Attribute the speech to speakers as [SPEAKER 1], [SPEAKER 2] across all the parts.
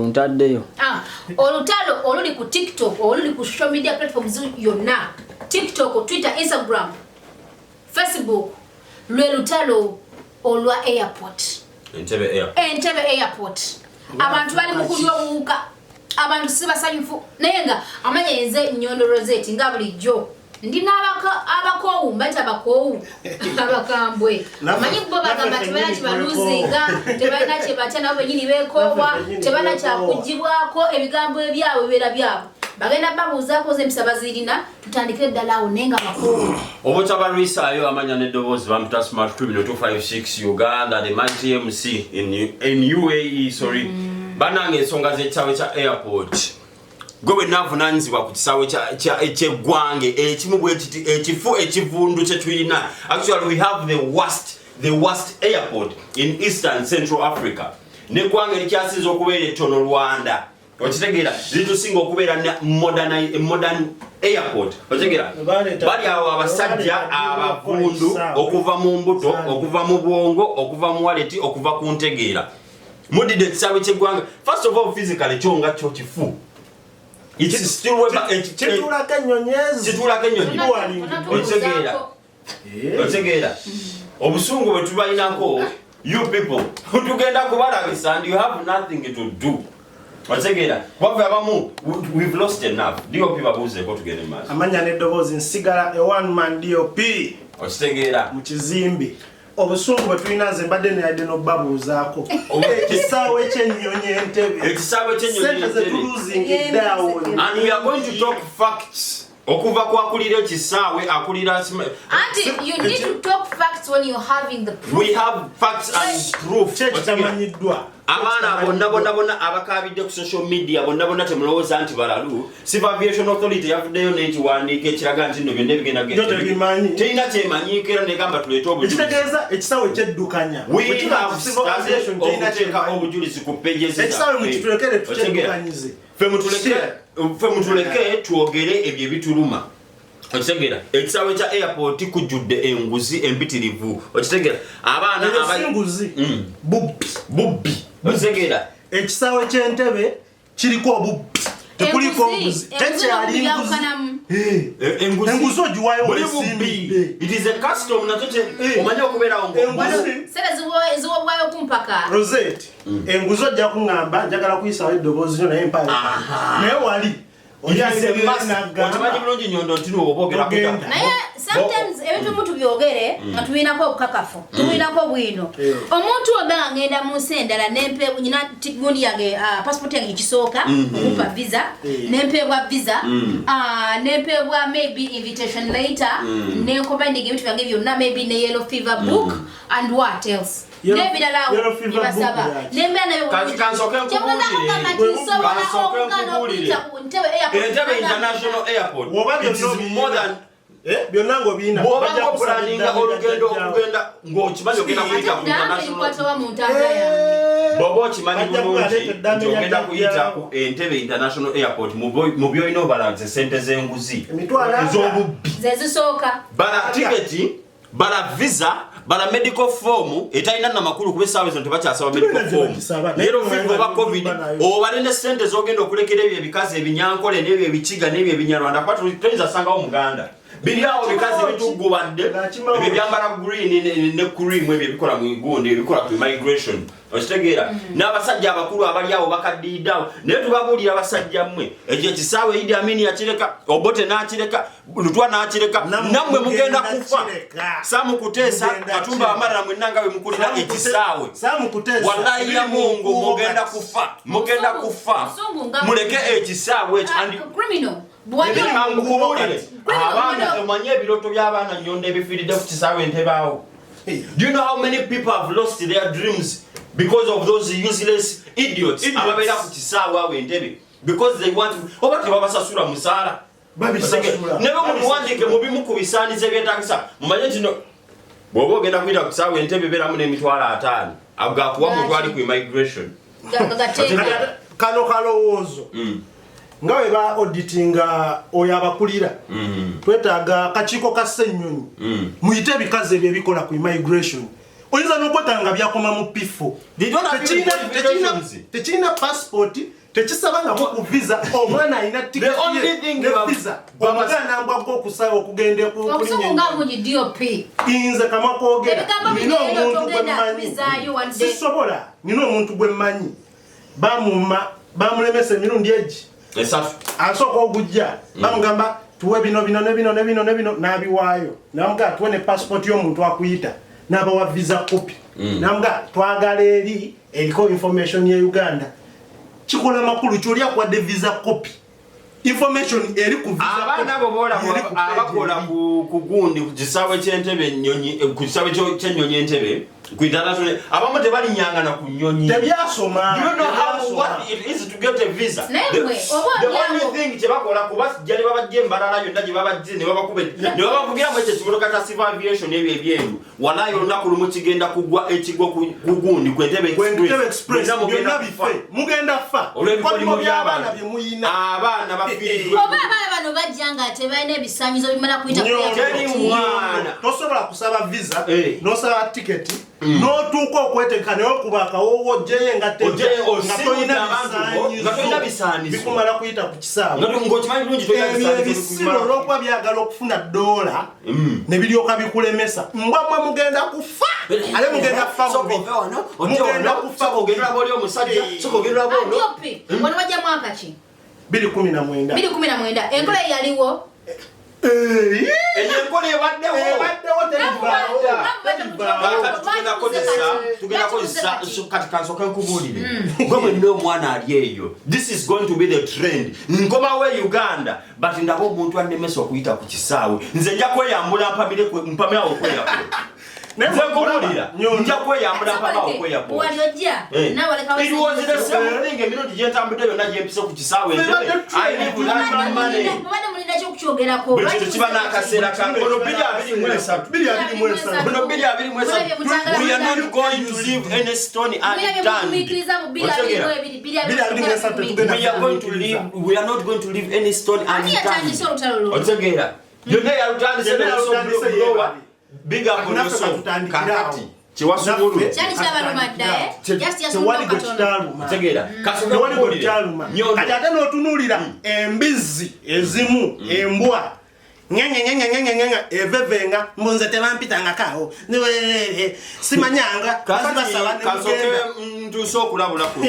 [SPEAKER 1] Ntaddeyo.
[SPEAKER 2] Ah, olutalo oluli ku TikTok, oluli ku social media platforms yonna, TikTok, Twitter, Instagram, Facebook, lwe lutalo olwa airport.
[SPEAKER 3] Entebbe Airport.
[SPEAKER 2] Entebbe Airport. Abantu bali mu kulya obuwuka, abantu si basanyufu, naye nga amanya enze Nyondo Rosette nga bulijjo ndi n'abakoowu, mbayita abakoowu abakambwe. Manyi bo bagamba tebalina kyebaluzinga, tebalina kyebatya, nabo benyini beekoowa, tebalina kyakugibwako, ebigambo ebyabwe bibeera byabwe, bagenda babuuzaako ze empisa bazirina. Tutandikire ddala awo, naye nga bakoowu.
[SPEAKER 3] Obutabalwisaayo amanya n'eddoboozi, bampita Smart 256 Uganda, the mighty MC in UAE, sorry. Bannange, ensonga z'ekisaawe kya airport, gwe bwe naavunanyizibwa ku kisaawe ekyeggwange ekimu bwe kiti, ekifo ekivundu kye tulina. Actually, we have the worst airport in Eastern Central Africa. Neggwanga erikyasinza okubeera ettono, Rwanda, okitegeera, litusinga okubeera ne modern airport, okitegeera? Bali awo abasajja abavundu okuva mu mbuto, okuva mu bwongo, okuva mu wallet, okuva ku ntegeera. Mudidde ekisaawe kyeggwanga. First of all, physically kyo nga kyo kifu. It's still
[SPEAKER 4] Kituulako ennyonyi ezi.
[SPEAKER 3] Kituulako ennyonyi. Okitegeera? Okitegeera obusungu bwe tubalinako? You people, tugenda kubalabisa and you have nothing to do, okitegeera? Kuba abamu we've lost enough. DOP, babuuzeeko, tugende mu maaso.
[SPEAKER 4] Amanya n'eddoboozi, nsigala e one man DOP.
[SPEAKER 3] Okitegeera?
[SPEAKER 4] Mu kizimbe. Obusungu bwe tulina, nze mbadde neyadde n'obbabuuzaako ekisaawe ky'ennyonyi Entebe.
[SPEAKER 3] Ekisaawe ky'ennyonyi
[SPEAKER 4] Sente
[SPEAKER 3] Entebbe.
[SPEAKER 4] zetuluzingidde awo.
[SPEAKER 3] And we are going to talk facts okuva kwakulira ekisaawe, akulira
[SPEAKER 2] Anti you need to talk facts when you're having the proof.
[SPEAKER 3] We have facts and proof.
[SPEAKER 4] Ki ekitamanyiddwa?
[SPEAKER 3] Abaana bonna bonna bonna abakabidde ku social media, bonna bonna, temulowooza nti balalu. Civil Aviation Authority yavuddeyo n'ekiwandiiko ekiraga nti nno byonna ebigenda
[SPEAKER 4] Byo tebimanyi.
[SPEAKER 3] Terina kyemanyiiko, era negamba tuleete obujulizi.
[SPEAKER 4] Ekitegeeza ekisaawe kyeddukanya.
[SPEAKER 3] We have started okuteeka obujulizi ku pages.
[SPEAKER 4] Ekisaawe mukitulekere tukyeddukanyize.
[SPEAKER 3] Ffe mutuleke twogere ebyo ebituluma, okitegeera? Ekisaawe kya airport kujjudde enguzi empitirivu, okitegeera? Abaana
[SPEAKER 4] Eyo si nguzi. Bubbi.
[SPEAKER 3] Bubbi, okitegeera?
[SPEAKER 4] Ekisaawe ky'Entebe kiriko obubbi, tekuliko
[SPEAKER 2] Enguzi-
[SPEAKER 4] nguzi.
[SPEAKER 2] Enguzi
[SPEAKER 4] Tekyali nguzi.
[SPEAKER 2] n'okubyawukanamu.
[SPEAKER 3] Enguzi.
[SPEAKER 4] Enguzi ogiwaayo
[SPEAKER 3] Buli bubbi.
[SPEAKER 4] weesimbidde.
[SPEAKER 3] It is a custom nakyo kye omanyi okubeerawo
[SPEAKER 4] Enguzi.
[SPEAKER 2] Sente ziwobwayo kumpaka.
[SPEAKER 4] Rosette, enguzi ojja kuŋŋamba njagala kuyisawo eddoboozi lyo, naye mpayo, naye wali
[SPEAKER 3] Okimanyi bulungi, Nyondo, nti oba ogera
[SPEAKER 4] Ogenda.
[SPEAKER 2] Naye sometimes ebintu omuntu byogere nga tubirinako obukakafu, tubirinako bwino. Omuntu oba nga ngenda mu nsi endala, nempe nyina gundi yange, passport yange ekisooka okumpa visa, nempeebwa visa, nempeebwa maybe invitation letter, nenkombaininga ebintu byange byonna, maybe ne yellow fever book and what else, n'ebirala awo
[SPEAKER 4] Yellow fever book
[SPEAKER 2] byebasaba.
[SPEAKER 4] yaki?
[SPEAKER 2] Nembeera nayo.
[SPEAKER 3] Kanti kansooke
[SPEAKER 2] Kyemugenda kugamba nti
[SPEAKER 3] nkubuulire.
[SPEAKER 2] nsobola
[SPEAKER 3] Kansooke
[SPEAKER 2] okugaana
[SPEAKER 3] nkubuulire.
[SPEAKER 2] okuyita ku Ntebe Airport?
[SPEAKER 3] Entebbe International Airport,
[SPEAKER 4] Bw'oba
[SPEAKER 3] it is
[SPEAKER 4] byonna obiyina.
[SPEAKER 3] more than
[SPEAKER 4] Eh, byonna ng'obiyina.
[SPEAKER 3] Bw'oba
[SPEAKER 4] Bajja
[SPEAKER 3] ng'opulaninga
[SPEAKER 4] kusaba
[SPEAKER 3] olugendo
[SPEAKER 4] jjajjaawo.
[SPEAKER 3] okugenda ng'okimanyi ogenda kuyita ku
[SPEAKER 2] Ate nange
[SPEAKER 3] international
[SPEAKER 2] nkwatawa mu ntambula yange.
[SPEAKER 3] Bw'oba okimanyi
[SPEAKER 4] Bajja
[SPEAKER 3] bulungi
[SPEAKER 4] kuleeta eddaame
[SPEAKER 3] nti
[SPEAKER 4] lya
[SPEAKER 3] ogenda kuyita
[SPEAKER 4] jjajjaawo.
[SPEAKER 3] ku Entebbe International Airport, mu byolina obalanze sente z'enguzi
[SPEAKER 4] Emitwalo aga.
[SPEAKER 3] ez'obubbi.
[SPEAKER 2] Ze zisooka.
[SPEAKER 3] Bala tiketi, bala visa, bala medical form etalina namakulu, kuba essaawa ezo tebakyasaba medical
[SPEAKER 4] Tebina gye
[SPEAKER 3] form.
[SPEAKER 4] bakisaba.
[SPEAKER 3] Yellow
[SPEAKER 4] Naye
[SPEAKER 3] fever oba
[SPEAKER 4] nayo
[SPEAKER 3] COVID,
[SPEAKER 4] nayo.
[SPEAKER 3] obale ne sente z'ogenda okulekera ebyo ebikazi ebinyankole n'ebyo ebikiga n'ebyo ebinyarwanda, kuba toyinza sangawo muganda. Biri awo bikazi bitugubadde,
[SPEAKER 4] Ngakimawo.
[SPEAKER 3] ebyo byambala green ne cream, ebyo ebikola mu gundi, ebikola ku immigration, okitegeera? N'abasajja abakulu abali awo bakaddiiddeawo, naye tubabuulira, abasajja mmwe, ekyo ekisaawe Idi Amin yakireka, Obote n'akireka, Lutwa n'akireka,
[SPEAKER 4] Nammwe
[SPEAKER 3] nammwe mugenda
[SPEAKER 4] mugenda
[SPEAKER 3] kufa.
[SPEAKER 4] kireka.
[SPEAKER 3] Samukuteesa,
[SPEAKER 4] Mugenda
[SPEAKER 3] Katumba
[SPEAKER 4] kireka.
[SPEAKER 3] Amarala, mwenna nga bwe mukulira ekisaawe,
[SPEAKER 4] Sam Kuteesa.
[SPEAKER 3] wallahi ya Mungu, mugenda kufa, mugenda kufa.
[SPEAKER 2] Musungu nga-
[SPEAKER 3] Muleke ekisaawe ekyo
[SPEAKER 2] Criminal. Bw'ali-
[SPEAKER 3] Nkubuulire,
[SPEAKER 2] Criminal,
[SPEAKER 3] abaana, omanye ebirooto by'abaana, Nyondo, ebifiiridde ku kisaawe Entebaawo. Do you know how many people have lost their dreams because of those useless idiots
[SPEAKER 4] Idiots.
[SPEAKER 3] ababeera ku kisaawe awo Entebe, because they want, oba tebabasasula musaala?
[SPEAKER 4] Babisasula.
[SPEAKER 3] Nebe mubiwandiike mu bimu ku bisaanizo ebyetagisa. Mumanye nti no bw'oba ogenda kuyita ku kisaawe Entebe, beeramu n'emitwalo 50 ago gakuwa mutwali ku immigration.
[SPEAKER 2] Gateeka.
[SPEAKER 4] Kano kalowoozo nga bwe ba auditinga oyo abakulira, twetaaga kakiiko ka Ssennyonyi, muyite ebikazi ebyo ebikola ku immigration. Oyinza n'okwetanga nga byakoma mu P4.
[SPEAKER 3] They don't have even qualifications.
[SPEAKER 4] Tekirina passport. Tekisabangako ku visa. Omwana alina
[SPEAKER 3] The only thing
[SPEAKER 4] tiketi ne visa, omuganda mbwagga okusaba okugenda
[SPEAKER 2] Obusungu nga bungi, DOP.
[SPEAKER 4] Nze kamwa kwogera.
[SPEAKER 2] Ebigambo
[SPEAKER 4] Nina
[SPEAKER 2] bino
[SPEAKER 4] omuntu gwe
[SPEAKER 2] togenda
[SPEAKER 4] mmanyi.
[SPEAKER 2] kubizaayo wadde.
[SPEAKER 4] Sisobola. Nina omuntu gwe mmanyi, bamumma, bamulemesa emirundi egi
[SPEAKER 3] Esatu.
[SPEAKER 4] Asooka ogujja bamugamba, "Tuwe bino, bino ne bino ne bino ne bino," n'abiwaayo. Namugamba, "Tuwe ne passport y'omuntu akuyita," n'abawa visa copy. Namugamba, "Twagala eri eriko information ye Uganda." Kikola makulu kyoli akuwadde visa copy, information eri ku visa
[SPEAKER 3] Abaana
[SPEAKER 4] copy,
[SPEAKER 3] abo boolaba
[SPEAKER 4] eri ku page
[SPEAKER 3] abakola
[SPEAKER 4] eri.
[SPEAKER 3] ku gundi, ku kisaawe ky'entebe ennyonyi, ku kisaawe ky'ennyonyi Entebe, ku international, abamu tebalinyangana ku nnyonyi.
[SPEAKER 4] Tebyasoma.
[SPEAKER 3] You don't know how
[SPEAKER 4] Tebyasoma.
[SPEAKER 3] what it is to get a visa.
[SPEAKER 2] Naye gwe, oba
[SPEAKER 3] The
[SPEAKER 2] oli
[SPEAKER 3] only
[SPEAKER 2] awo-
[SPEAKER 3] thing kye bakola kubajja ne babajja embalala yonna gye babajje ne babakube ne babavugiramu ekyo ekimotoka kya civil aviation ebyo ebyeru. Walayi olunaku lumu kigenda kugwa ekigwo ku gundi, ku Entebe.
[SPEAKER 4] Ku Entebbe Express.
[SPEAKER 3] Mwena mugenda
[SPEAKER 4] Byonna
[SPEAKER 3] kufa.
[SPEAKER 4] bife, mugenda fa.
[SPEAKER 3] Olw'ebikolimo
[SPEAKER 4] Ebikolimo by'abaana
[SPEAKER 3] by'abantu.
[SPEAKER 4] bye muyina.
[SPEAKER 3] Abaana bafiiriddwa.
[SPEAKER 2] Oba abaana bano bajja nga tebalina ebisaanyizo bimala kuyita ku
[SPEAKER 4] Nyondo.
[SPEAKER 3] Teri
[SPEAKER 2] airport.
[SPEAKER 3] mwana.
[SPEAKER 4] Tosobola kusaba visa
[SPEAKER 3] Eh.
[SPEAKER 4] nosaba tiketi n'otuuka okwetegeka naye okuba akawoowo ojjeyo engatto
[SPEAKER 3] Ojjeyo,
[SPEAKER 4] nga
[SPEAKER 3] osiibudde
[SPEAKER 4] tolina
[SPEAKER 3] abantu bo, nga tolina bisaanizo.
[SPEAKER 4] bikumala kuyita ku kisaawe.
[SPEAKER 3] Ng'okimanyi bulungi tolina
[SPEAKER 4] Ebyo
[SPEAKER 3] bisaanizo
[SPEAKER 4] ebisibo
[SPEAKER 3] bikumala.
[SPEAKER 4] olw'okuba byagala okufuna dola ne biryoka bikulemesa. Mbwa mmwe, mugenda kufa, ate mugenda kufa
[SPEAKER 3] Sooka
[SPEAKER 4] bubi.
[SPEAKER 3] ove wano, ojje
[SPEAKER 4] Mugenda
[SPEAKER 3] wano,
[SPEAKER 4] kufa
[SPEAKER 3] sooka ogenda olaba oli omusajja, sooka ogenda olaba ono.
[SPEAKER 2] DOP, wano wajja mwaka ki?
[SPEAKER 4] 2019.
[SPEAKER 2] 2019 enkola eyaliwo.
[SPEAKER 4] Eh,
[SPEAKER 3] Eyo enkola ebaddewo.
[SPEAKER 4] Ebaddewo, terivaawo. Terivaawo.
[SPEAKER 3] Kakati tugenda kozesa kati kansooke nkubuulire, gwe mwenna omwana ali eyo, this is going to be the trend. Nkomawo e Uganda, but ndaba omuntu annemesa okuyita ku kisaawe, nze nja kweyambula mpamirawo okweyako.
[SPEAKER 4] Naye
[SPEAKER 3] Nze nkubuulira,
[SPEAKER 4] Nyondo.
[SPEAKER 3] nja kweyambula mpamawo okweyako.
[SPEAKER 2] Wali ojja nawe olekawo.
[SPEAKER 3] It was the same thing. Emirundi gyentambudde yonna gyempise ku kisaawe Entebbe, I live that money.
[SPEAKER 2] Mubadde mulinda ki okukyogerako?
[SPEAKER 3] Buli kintu kiba n'akaseera ka ono 2023.
[SPEAKER 4] 2023.
[SPEAKER 3] Buno 2023. We are not going to leave any stone unturned.
[SPEAKER 2] Mugumiikiriza mu 2022.
[SPEAKER 4] 2023.
[SPEAKER 3] We are not going to leave any stone
[SPEAKER 2] Ani yatandise
[SPEAKER 3] unturned.
[SPEAKER 2] olutalo luno?
[SPEAKER 3] Otegeera? Yonna yalutandise.
[SPEAKER 4] Yonna yalutandise yeebale.
[SPEAKER 3] Big up on
[SPEAKER 4] Naffe
[SPEAKER 3] yourself.
[SPEAKER 4] katutandikire awo.
[SPEAKER 3] Kakati kyewasumulule.
[SPEAKER 4] Naffe
[SPEAKER 2] Kyali kyabaluma dda, eh? Just yasumulula
[SPEAKER 4] Tewali gwe
[SPEAKER 2] katono.
[SPEAKER 4] kitaaluma.
[SPEAKER 3] Otegeera? Kasooka
[SPEAKER 4] Tewali gwe
[SPEAKER 3] nkubuulire.
[SPEAKER 4] kyaluma.
[SPEAKER 3] Nyondo.
[SPEAKER 4] Kati ate n'otunuulira embizzi ezimu, embwa ngengengengengengenge evevenga mbunze tebampitangakaawo simanyanga.
[SPEAKER 3] Kakati
[SPEAKER 4] basaba ne
[SPEAKER 3] kasooke
[SPEAKER 4] mugenda.
[SPEAKER 3] ntuuse okulabula kuno.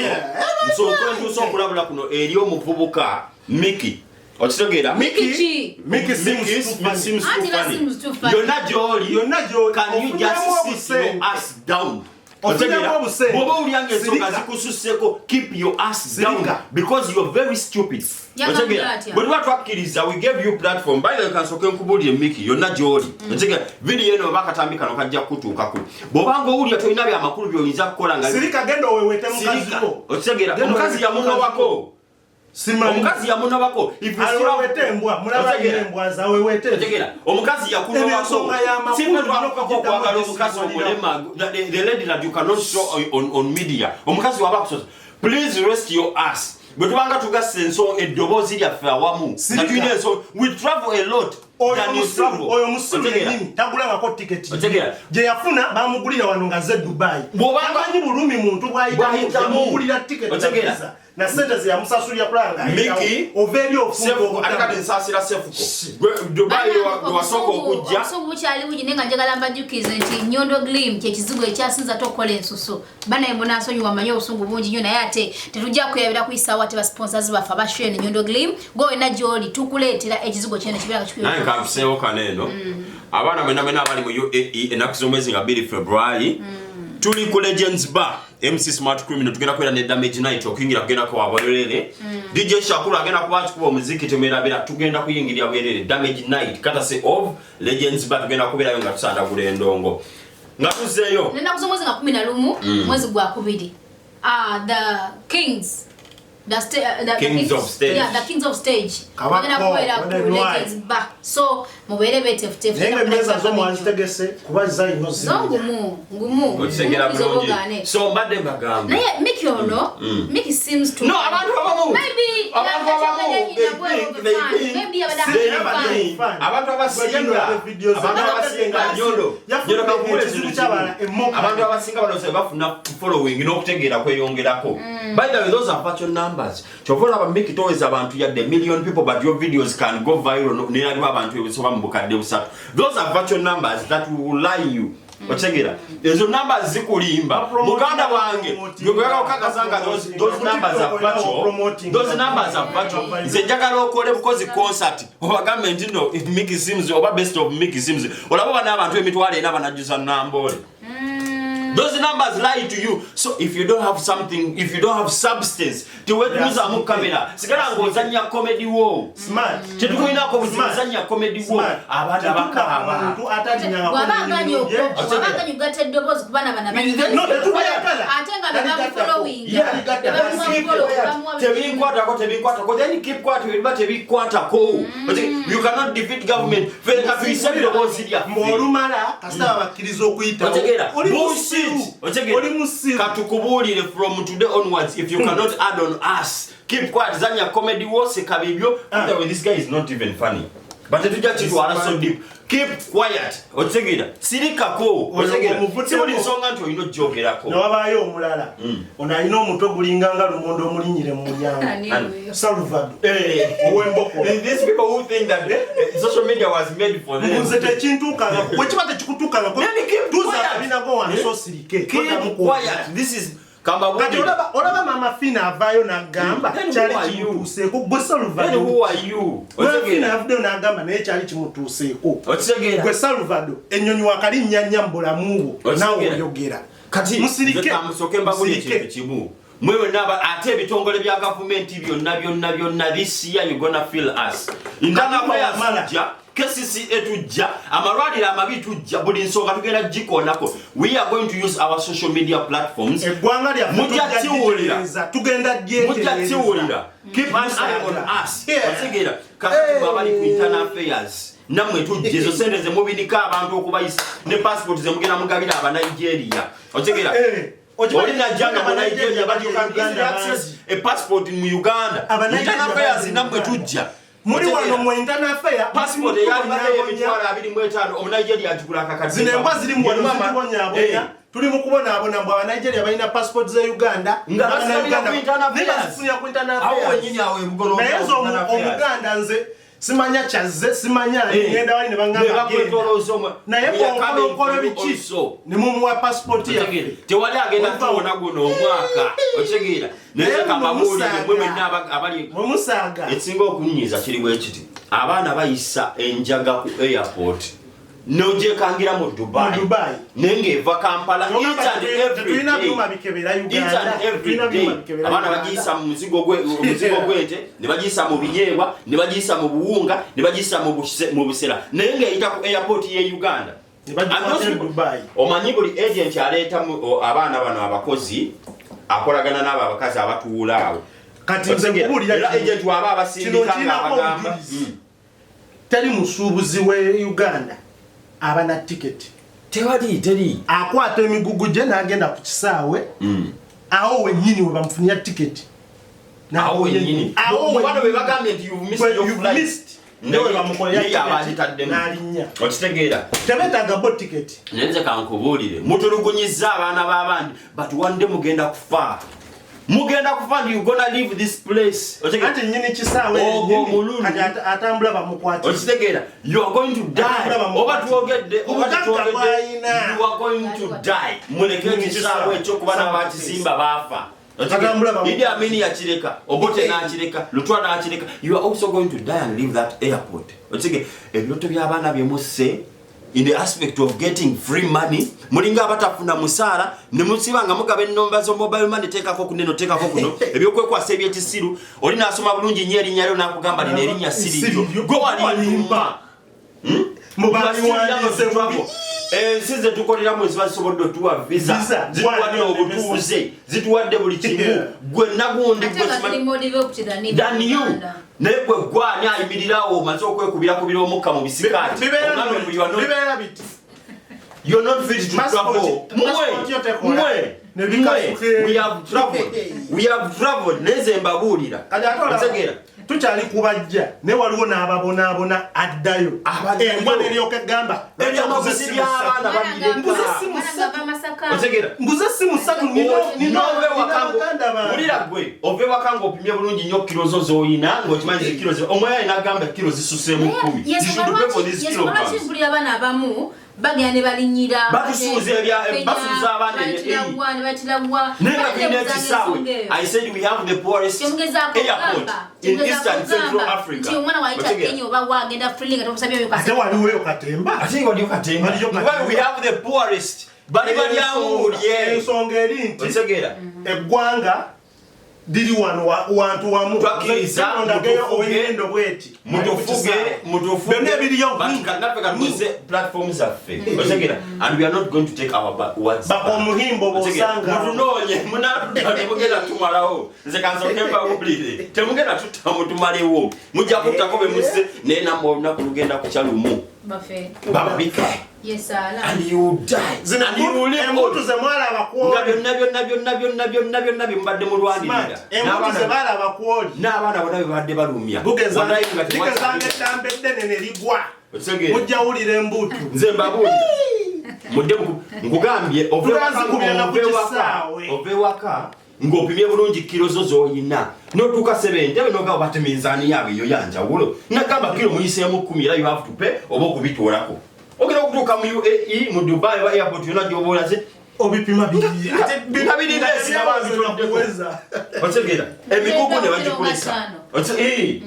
[SPEAKER 3] Nsooke ntuuse okulabula kuno eri omuvubuka Miki, okitegeera?
[SPEAKER 2] Miki ki?
[SPEAKER 4] Miki seems too funny.
[SPEAKER 3] Seems too
[SPEAKER 2] Anti ba
[SPEAKER 3] funny.
[SPEAKER 2] seems too funny.
[SPEAKER 3] Yonna gy'oli,
[SPEAKER 4] Yonna gy'oli,
[SPEAKER 3] can you just
[SPEAKER 4] ofuniramu
[SPEAKER 3] sit your
[SPEAKER 4] obusente.
[SPEAKER 3] ass down?
[SPEAKER 4] Ofuniramu
[SPEAKER 3] Otegeera?
[SPEAKER 4] obusente.
[SPEAKER 3] Bw'oba owulira ng'ensonga
[SPEAKER 4] Sirika.
[SPEAKER 3] zikususseko, keep your ass down
[SPEAKER 4] Sirika.
[SPEAKER 3] because you're very stupid.
[SPEAKER 2] Yagambye
[SPEAKER 3] Otegeera?
[SPEAKER 2] atya?
[SPEAKER 3] Bwe tuba twakkiriza, we gave you platform. By the way, kansooke nkubuulire, Miki, yonna gy'oli, otegeera, vidiyo eno oba akatambi kano kajja kukutuukako. Bw'obanga owulira tolina byamakulu by'oyinza kukola nga
[SPEAKER 4] Sirika, genda owewete mukazi
[SPEAKER 3] Sirika.
[SPEAKER 4] wo.
[SPEAKER 3] Otegeera?
[SPEAKER 4] Genda
[SPEAKER 3] Omukazi
[SPEAKER 4] owewete
[SPEAKER 3] yamunobako.
[SPEAKER 4] Simanyi.
[SPEAKER 3] Omukazi yamunobako. If you still have-
[SPEAKER 4] Awewete embwa, mulaba.
[SPEAKER 3] Otegeera?
[SPEAKER 4] Embwa zawewete.
[SPEAKER 3] Otegeera? Omukazi
[SPEAKER 4] Eno ensonga y'amakulu,
[SPEAKER 3] yakunobako. Twakukako okwagala omukazi
[SPEAKER 4] okugiddamu.
[SPEAKER 3] omulema, the lady that you cannot show on media. Omukazi waba akusosa, please rest your ass. Bwe tubanga tugassa ensonga, eddoboozi lyaffe awamu nga
[SPEAKER 4] Sirika.
[SPEAKER 3] tulina ensonga, we travel a lot
[SPEAKER 4] Oyo
[SPEAKER 3] than you
[SPEAKER 4] musiru,
[SPEAKER 3] travel.
[SPEAKER 4] oyo musiru
[SPEAKER 3] Otegeera?
[SPEAKER 4] yennyini tagulangako tiketi.
[SPEAKER 3] Otegeera?
[SPEAKER 4] Gye yafuna bamugulira wano nga ze Dubai.
[SPEAKER 3] Bw'obanga-
[SPEAKER 4] Tamanyi bulumi muntu
[SPEAKER 3] Bw'ayitamu.
[SPEAKER 4] bwayitamu. Tiketi na
[SPEAKER 3] Otegeera?
[SPEAKER 4] visa na sente ze yamusasulira kulaba nga ayitawo.
[SPEAKER 3] Miki,
[SPEAKER 4] Ova eri ofunga
[SPEAKER 3] Sefuko, ate kati
[SPEAKER 4] obutamu.
[SPEAKER 3] nsaasira Sefuko. Gwe Dubai wasooka okujja.
[SPEAKER 2] Obusungu bukyali bungi, naye nga njagala mbajjukize nti Nyondo Glim kyekizigo ekyasinza ate okukola ensusu. Banaye munansonyiwa, mmanyi obusungu bungi nnyo, naye ate tetujja kweyabira kuyisaawo ate basponsors baffe abashene Nyondo Glim. Gwe wenna gy'oli tukuleetera ekizigo kyene kibeera nga
[SPEAKER 3] Naye kampiseewo kano eno. Abaana mwena mwena abali mu UAE, ennaku z'omwezi nga 2 February tuli ku Legends Bar. MC Smart Criminal tugenda kubeera ne Damage Night. Okuyingira kugendako wabwerere. DJ Shakuru agenda kuba akikuba omuziki, temwerabira, tugenda kuyingirira bwerere. Damage Night courtesy of Legends Bar, tugenda kubeerayo nga tusandagula endongo nga tuzzeeyo.
[SPEAKER 2] Nenaku z'omwezi nga 11 mwezi gwa kubiri. Ah, the kings, the
[SPEAKER 3] Kings of Stage.
[SPEAKER 2] Yeah, the Kings of Stage.
[SPEAKER 4] Kabako,
[SPEAKER 2] Bagenda kubeera ku
[SPEAKER 4] wale nwai.
[SPEAKER 2] Legends Bar, so mubeere betefutefu.
[SPEAKER 4] Naye nga emmeeza zo mwazitegese kuba zayino.
[SPEAKER 2] Zo ngumu ngumu.
[SPEAKER 3] Okitegera
[SPEAKER 2] Ngumu
[SPEAKER 3] bulungi.
[SPEAKER 2] zobogaane.
[SPEAKER 3] So mbadde mbagamba
[SPEAKER 2] Naye Miki ono, Miki seems to
[SPEAKER 3] No, abantu abamu
[SPEAKER 2] Maybe
[SPEAKER 3] abantu abamu They think, they think, they think. Abantu abasinga, abantu abasinga, Nyondo, Nyondo, kakubuulire
[SPEAKER 4] ekizibu
[SPEAKER 3] ekintu
[SPEAKER 4] ky'abalala,
[SPEAKER 3] kimu.
[SPEAKER 4] emmoka.
[SPEAKER 3] Abantu abasinga balowooza bafuna following n'okutegeera kweyongerako. By the way, those are virtual numbers. Kyova olaba Mickey toweza abantu yadde million people, but your videos can go viral neraliwo abantu ebisoba mu 3,000. Those are virtual numbers that will lie you. Otegeera, ezo numbers zikulimba. Muganda wange, gwe okakasa nga those numbers are virtual, those numbers are virtual. Nze njagala okole bukozi concert, obagambe nti no, Mickey Sims oba best of Mickey Sims, olaba bana abantu 40,000 banajjuza Namboole. Those numbers lie to you. So if you don't have something, if you don't have substance, tewetunuzamu kamera, sigala ng'ozannya comedy wo.
[SPEAKER 4] Smart.
[SPEAKER 3] Tetukulinako buzibu,
[SPEAKER 4] Smart.
[SPEAKER 3] zannya comedy wo.
[SPEAKER 4] Smart.
[SPEAKER 3] Abaana bakaaba.
[SPEAKER 4] Omuntu atalinyangako
[SPEAKER 2] Bw'aba aganye
[SPEAKER 4] n'emirimu gye.
[SPEAKER 2] bw'aba aganye okugatta eddoboozi ku baana bano
[SPEAKER 4] No, tetubyagala.
[SPEAKER 2] Ate nga be bamufollowinga.
[SPEAKER 3] Yeah.
[SPEAKER 2] Be bamuwa follow, bamuwa
[SPEAKER 3] Tebinkwatako, tebinkwatako, then keep quiet. Biba tebikwatako. You cannot defeat government. Ffe katuyise eddoboozi lyaffe.
[SPEAKER 4] Ng'olumala kasita babakkiriza okuyitawo.
[SPEAKER 3] Otegeera?
[SPEAKER 4] Oli
[SPEAKER 3] Bullshit.
[SPEAKER 4] musiru.
[SPEAKER 3] Otegeera?
[SPEAKER 4] Oli musiru.
[SPEAKER 3] Katukubuulire, from today onwards, if you cannot add on us, keep quiet, zanya comedy wo, seka bibyo.
[SPEAKER 4] Ah.
[SPEAKER 3] By the way, this guy is not even funny, but tetujja kitwala so deep. Keep quiet. Otegeera? Sirikako. Otegeera?
[SPEAKER 4] Omuvuddeko.
[SPEAKER 3] Si buli nsonga nti olina ojjogerako.
[SPEAKER 4] Newabaayo omulala, ono alina omutwe gulinga nga lumonde omulinyire mu mulyango.
[SPEAKER 2] Ani oyo?
[SPEAKER 4] Salvado
[SPEAKER 3] Eh.
[SPEAKER 4] ow'emboko.
[SPEAKER 3] These people who think that social media was made for them.
[SPEAKER 4] Nze tekintuukangako. Bwe kiba tekikutuukangako,
[SPEAKER 3] Then keep
[SPEAKER 4] tuuza
[SPEAKER 3] quiet.
[SPEAKER 4] akabinago wansi
[SPEAKER 3] Eh?
[SPEAKER 4] osirike.
[SPEAKER 3] Keep
[SPEAKER 4] Toddamu kwogera.
[SPEAKER 3] quiet. This is
[SPEAKER 4] Kati
[SPEAKER 3] kambabuulire.
[SPEAKER 4] olaba Mama Fina avaayo n'agamba
[SPEAKER 3] Then who
[SPEAKER 4] kyali
[SPEAKER 3] are you?
[SPEAKER 4] kimutuuseeko. Gwe
[SPEAKER 3] Then
[SPEAKER 4] Salvado,
[SPEAKER 3] who are you?
[SPEAKER 4] Mama Fina
[SPEAKER 3] Otegeera?
[SPEAKER 4] avuddeyo n'agamba naye kyali kimutuuseeko.
[SPEAKER 3] Otegeera?
[SPEAKER 4] Gwe Salvado, ennyonyi wakalinnya nnya mu bulamu bwo, naawe
[SPEAKER 3] Otegeera?
[SPEAKER 4] oyogera.
[SPEAKER 3] Kati
[SPEAKER 4] Musirike.
[SPEAKER 3] nze kamusooke mbabulire
[SPEAKER 4] Musirike.
[SPEAKER 3] ekintu kimu. Mwe wenna ate ebitongole bya gavumenti byonna byonna byonna, this year you gonna feel us. Internal
[SPEAKER 4] Kakuma
[SPEAKER 3] affairs
[SPEAKER 4] wamala.
[SPEAKER 3] tujja, KCCA tujja, amalwaliro amabi tujja, buli nsonga tugenda gikoonako. We are going to use our social media platforms.
[SPEAKER 4] Eggwanga lyaffe
[SPEAKER 3] Mujja
[SPEAKER 4] tujja
[SPEAKER 3] kiwulira.
[SPEAKER 4] lyetereeza, tugenda
[SPEAKER 3] Mujja
[SPEAKER 4] lyetereeza.
[SPEAKER 3] kiwulira. Keep an eye on us.
[SPEAKER 4] Yeah.
[SPEAKER 3] Otegeera? Kakati
[SPEAKER 4] Hey.
[SPEAKER 3] mwe abali ku internal affairs, nammwe tujja. Ezo sente zemubinika abantu okubayisa ne passport zemugenda mugabira Abanigeria, otegeera?
[SPEAKER 4] Eh, okimanyi-
[SPEAKER 3] Oli najja nga mu Nigeria, but you can
[SPEAKER 4] Uganda
[SPEAKER 3] easily access a passport mu Uganda.
[SPEAKER 4] Abanigeria
[SPEAKER 3] Internal affairs,
[SPEAKER 4] bangi
[SPEAKER 3] nammwe
[SPEAKER 4] mu Uganda.
[SPEAKER 3] tujja.
[SPEAKER 4] Muli
[SPEAKER 3] Otegeera?
[SPEAKER 4] wano mu internal affair,
[SPEAKER 3] Passport eyalibadde 250,000, Omunigeria agigula akakadde.
[SPEAKER 4] Zino embwa ziri mu wano
[SPEAKER 3] Mama,
[SPEAKER 4] zitubonyaabonya.
[SPEAKER 3] eh.
[SPEAKER 4] Tuli mu kubonaabona mbw Abanigeria balina passport ze Uganda.
[SPEAKER 3] Nga bazisabira ku internal
[SPEAKER 4] Naye
[SPEAKER 3] affairs.
[SPEAKER 4] bazifunira ku internal
[SPEAKER 3] Awo
[SPEAKER 4] affairs.
[SPEAKER 3] wennyini awo ebugolo.
[SPEAKER 4] Naye nze Omuganda nze simanya kyazze, simanya
[SPEAKER 3] Eh.
[SPEAKER 4] ngenda wali ne baŋŋamba
[SPEAKER 3] Ne
[SPEAKER 4] genda.
[SPEAKER 3] bakwetolooza omwe.
[SPEAKER 4] Naye
[SPEAKER 3] We are coming
[SPEAKER 4] bw'onkolonkolo
[SPEAKER 3] for you
[SPEAKER 4] biki
[SPEAKER 3] also.
[SPEAKER 4] ne mumuwa passport
[SPEAKER 3] Otegeera?
[SPEAKER 4] yaffe.
[SPEAKER 3] Tewali agenda
[SPEAKER 4] Ova-
[SPEAKER 3] tuwona guno omwaka, otegeera? Naye
[SPEAKER 4] Naye
[SPEAKER 3] kambabuulire,
[SPEAKER 4] mwe
[SPEAKER 3] mwe mwenna abali
[SPEAKER 4] mwe musaaga.
[SPEAKER 3] Ekisinga okunyiiza kiri bwe kiti: abaana bayisa enjaga ku airport nogyekangira mu Dubai,
[SPEAKER 4] Mu Dubai.
[SPEAKER 3] naye ng'eva Kampala.
[SPEAKER 4] Kyogamba
[SPEAKER 3] Each and every
[SPEAKER 4] tetulina
[SPEAKER 3] day.
[SPEAKER 4] byuma bikebera
[SPEAKER 3] Each
[SPEAKER 4] Uganda.
[SPEAKER 3] and every
[SPEAKER 4] Tetulina
[SPEAKER 3] day.
[SPEAKER 4] byuma bikebera
[SPEAKER 3] Abaana
[SPEAKER 4] Uganda.
[SPEAKER 3] bagiyisa mu muzigo gw'ente, ne bagiyisa mu binyeebwa, ne bagiyisa mu buwunga, ne bagiyisa mu busera, naye ng'eyita ku airport ye Uganda.
[SPEAKER 4] Ne bagikwata
[SPEAKER 3] And those
[SPEAKER 4] e
[SPEAKER 3] people-
[SPEAKER 4] Dubai.
[SPEAKER 3] Omanyi buli agent aleeta abaana bano abakozi akolagana n'abo abakazi abatuula awo.
[SPEAKER 4] Kati nze
[SPEAKER 3] Otegeera?
[SPEAKER 4] nkubuulira
[SPEAKER 3] Era
[SPEAKER 4] kino.
[SPEAKER 3] agent waba
[SPEAKER 4] Kino
[SPEAKER 3] abasindika
[SPEAKER 4] nkirinako
[SPEAKER 3] ng'abagamba
[SPEAKER 4] obujulizi. Teri musuubuzi we Uganda aba na tiketi.
[SPEAKER 3] Tewali, teri.
[SPEAKER 4] Akwata emigugu gye n'agenda ku kisaawe, awo wennyini we bamufunira tiketi.
[SPEAKER 3] Awo wennyini.
[SPEAKER 4] Awo
[SPEAKER 3] Mu bano be
[SPEAKER 4] wennyini.
[SPEAKER 3] bagambye nti you've missed
[SPEAKER 4] Bwe
[SPEAKER 3] your
[SPEAKER 4] you've
[SPEAKER 3] flight.
[SPEAKER 4] missed. Naye bamukolera
[SPEAKER 3] Naye aba
[SPEAKER 4] tiketi,
[SPEAKER 3] agitaddemu.
[SPEAKER 4] n'alinnya.
[SPEAKER 3] Okitegeera?
[SPEAKER 4] Tebeetaaga bo tiketi.
[SPEAKER 3] Naye nze kankubuulire, mutulugunyizza abaana b'abandi, but one day mugenda kufa, mugenda kufa and you gonna leave this place. Otegeera?
[SPEAKER 4] Anti nnyini kisaawe
[SPEAKER 3] Ogwo
[SPEAKER 4] yennyini,
[SPEAKER 3] mululu.
[SPEAKER 4] kati atambula bamukwatire.
[SPEAKER 3] Okitegeera? You are going to die.
[SPEAKER 4] Atambula bamukwatire.
[SPEAKER 3] Oba twogedde oba
[SPEAKER 4] Obugagga
[SPEAKER 3] tetwogedde,
[SPEAKER 4] bw'alina.
[SPEAKER 3] you are going to die. Muleke
[SPEAKER 4] Nnyini
[SPEAKER 3] ekisaawe
[SPEAKER 4] kisaawe.
[SPEAKER 3] ekyokuba n'abakizimba baafa.
[SPEAKER 4] Atambula bamukwatire.
[SPEAKER 3] Idi Amin yakireka, Obote n'akireka, Lutwa n'akireka. You are also going to die and leave that airport. Okitegeera? Ebirooto by'abaana bye musse in the aspect of getting free money, mulinga abatafuna musaala ne musiba nga mugaba ennomba zo mobile money, teekako kuno, teekako kuno, ebyokwekwasa ebyekisiru. Oli n'asoma bulungi nnyo erinnya lyo n'akugamba lino erinnya siriryo, gwe walimpa.
[SPEAKER 4] Mubaliwandiise bubi.
[SPEAKER 3] Ensi zetukoleramu eziba zisobodde otuwa visa,
[SPEAKER 4] Visa,
[SPEAKER 3] zituwadde obutuuze, zituwadde buli kimu. Gwe nagundi
[SPEAKER 2] Ate nga ziri more developed than even
[SPEAKER 3] than you.
[SPEAKER 2] Uganda.
[SPEAKER 3] Naye gwe gwani ayimirirawo omaze okwekubira omukka mu bisikaati?
[SPEAKER 4] Bibeera
[SPEAKER 3] Ogambe mbu
[SPEAKER 4] bibeera biti.
[SPEAKER 3] You're not fit to
[SPEAKER 4] Passport-
[SPEAKER 3] travel.
[SPEAKER 4] passport yo
[SPEAKER 3] Mwe
[SPEAKER 4] tekola.
[SPEAKER 3] mwe
[SPEAKER 4] Ne bikasuka eri.
[SPEAKER 3] We have traveled, we have traveled, neze mbabuulira.
[SPEAKER 4] Kati ate olaba,
[SPEAKER 3] Otegeera?
[SPEAKER 4] tukyali kubajja, ne waliwo n'ababonaabona addayo.
[SPEAKER 3] Abaddayo.
[SPEAKER 4] Embwa neryoka egamba,
[SPEAKER 3] Ebyamaguzi by'abaana babireka.
[SPEAKER 4] Mbuze simu
[SPEAKER 2] Mwana
[SPEAKER 4] ssatu.
[SPEAKER 2] ng'ava Masaka.
[SPEAKER 3] Otegeera?
[SPEAKER 4] Nguze simu ssatu, nina
[SPEAKER 3] Nove waka ngo-
[SPEAKER 4] baganda bange.
[SPEAKER 3] wulira gwe, ove waka ng'opimye bulungi nnyo kiro zo z'olina, ng'okimanyi zi kiro omwaya n'agamba kiro zisuseemu 10. You should pay for these
[SPEAKER 2] Yensonga lwaki
[SPEAKER 3] kilograms.
[SPEAKER 2] mpulira abaana abamu bagenda ne balinyira
[SPEAKER 3] Batusuuza
[SPEAKER 2] Kenya,
[SPEAKER 3] basuuza abaana
[SPEAKER 2] bayitira wa, ne bayitira wa.
[SPEAKER 3] Naye nga tulina
[SPEAKER 2] Bateebuuzanga
[SPEAKER 3] ekisaawe.
[SPEAKER 2] ensonga eyo.
[SPEAKER 3] I said we have the poorest
[SPEAKER 2] Kyemugezaako
[SPEAKER 3] airport
[SPEAKER 2] kugamba,
[SPEAKER 3] in
[SPEAKER 2] kyemugezaako
[SPEAKER 3] Eastern Central
[SPEAKER 2] kugamba
[SPEAKER 3] Africa.
[SPEAKER 2] nti omwana wayita
[SPEAKER 3] Otegeera?
[SPEAKER 2] Kenya oba wa agenda freely nga tomusabye ebyo
[SPEAKER 4] Ate waliwo katemba.
[SPEAKER 3] Ate waliyo katemba.
[SPEAKER 4] Waliyo
[SPEAKER 3] Why
[SPEAKER 4] katemba.
[SPEAKER 3] we have the poorest, bali balyamu ulye.
[SPEAKER 4] Ensonga eri nti
[SPEAKER 3] Otegeera?
[SPEAKER 4] eggwanga liri wano wantu wamu.
[SPEAKER 3] Twakkiriza,
[SPEAKER 4] Ndagayo
[SPEAKER 3] mutufuge.
[SPEAKER 4] ow'engendo bweti.
[SPEAKER 3] Mutufuge, mutufuge.
[SPEAKER 4] Byonna ebiriyo.
[SPEAKER 3] But naffe katukozese platform zaffe. Otegeera? And we are not going to take our words
[SPEAKER 4] Baka
[SPEAKER 3] back.
[SPEAKER 4] omuhimbo
[SPEAKER 3] Otegeera?
[SPEAKER 4] bw'osanga.
[SPEAKER 3] Mutunoonye, munatutta, temugenda tumalawo. Nze kansooke mbawulire, temugenda tutta, mutumalewo. Mujja kuttako be musse, naye nammwe olunaku lugenda kukya lumu.
[SPEAKER 2] Bafe.
[SPEAKER 3] Bababika.
[SPEAKER 2] Yes, ala.
[SPEAKER 3] And you die.
[SPEAKER 4] Zino
[SPEAKER 3] And you will live
[SPEAKER 4] embuutu
[SPEAKER 3] on.
[SPEAKER 4] ze mwalaba
[SPEAKER 3] Nga
[SPEAKER 4] kwoli.
[SPEAKER 3] byonna byonna byonna byonna byonna byonna bye mubadde mulwanirira.
[SPEAKER 4] Smart. Embuutu ze baalaba kwoli.
[SPEAKER 3] N'abaana bonna be babadde balumya.
[SPEAKER 4] Gugeza
[SPEAKER 3] Wallahi nga
[SPEAKER 4] ligezanga
[SPEAKER 3] temwakyali-
[SPEAKER 4] eddamba eddene ne ligwa.
[SPEAKER 3] Otegeera?
[SPEAKER 4] Mujja wulira embuutu.
[SPEAKER 3] Nze mbabuulira, mudde nkugambye, ove waka
[SPEAKER 4] Tulazikubira na ku kisaawe.
[SPEAKER 3] ove waka ng'opimye bulungi kiro zo z'olina, n'otuuka sebe entebe n'ogamba bati minzaani yaabwe eyo yanjawulo, nagamba kiro muyiseemu 10, era you have to pay oba okubituulako. Ogenda okutuuka mu UAE, mu Dubai oba airport yonna gy'oba olaze,
[SPEAKER 4] Obipima biri.
[SPEAKER 3] Nga biri less nga babituddeko. Otegeera? Emigugu ne bagikulesa.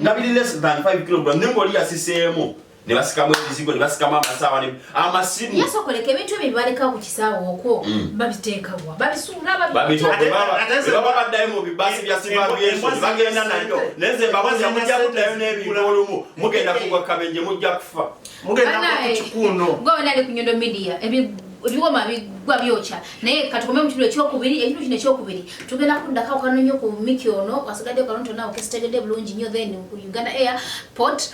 [SPEAKER 3] Nga biri less than 5 kilogram, naye ng'oli yasiseemu ne basikamu ebizigo, ne basikamu amasaawa amasimu.
[SPEAKER 2] Yasokoleka ebintu ebyo bibalekawo ku kisaawe okwo, babiteekawa, babisuula?
[SPEAKER 3] Baba baddayo mu bibasi bya Civil Aviation, bagenda nayo. Naye nze mbabuuza, mujja kuddayo n'ebintu olumu, mugenda kugwa kabenje, mujja kufa.
[SPEAKER 4] Mugenda ku kikuno.
[SPEAKER 2] Gwe wena ali ku Nyondo Media, ebiwoma bigwa byokya, naye katukome mu kitundu ekyokubiri. Ekitundu kino ekyokubiri tugenda kuddako kano nnyo ku miki ono wasigadde kano nawe kesitegedde bulungi nnyo. Then ku Uganda Airport,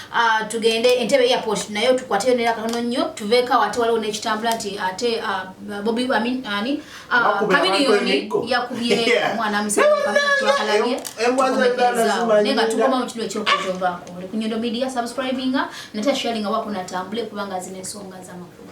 [SPEAKER 2] tugende Entebbe Airport nayo tukwateyo nera katono nnyo, tuveeko awo. Ate waliwo n'ekitambula nti ate Bobi, I mean, ani,
[SPEAKER 4] Bakubye abantu
[SPEAKER 2] Chameleone
[SPEAKER 4] emiggo.
[SPEAKER 2] yakubye omwana musakalabye.
[SPEAKER 4] Embwa za Uganda zimanyi
[SPEAKER 2] Naye nga tukoma mu kitundu ekyokubiri, tovaako. Oli ku Nyondo Media, subscribinga nate sharinga wako natambule, kubanga zino ensonga z'amakulu.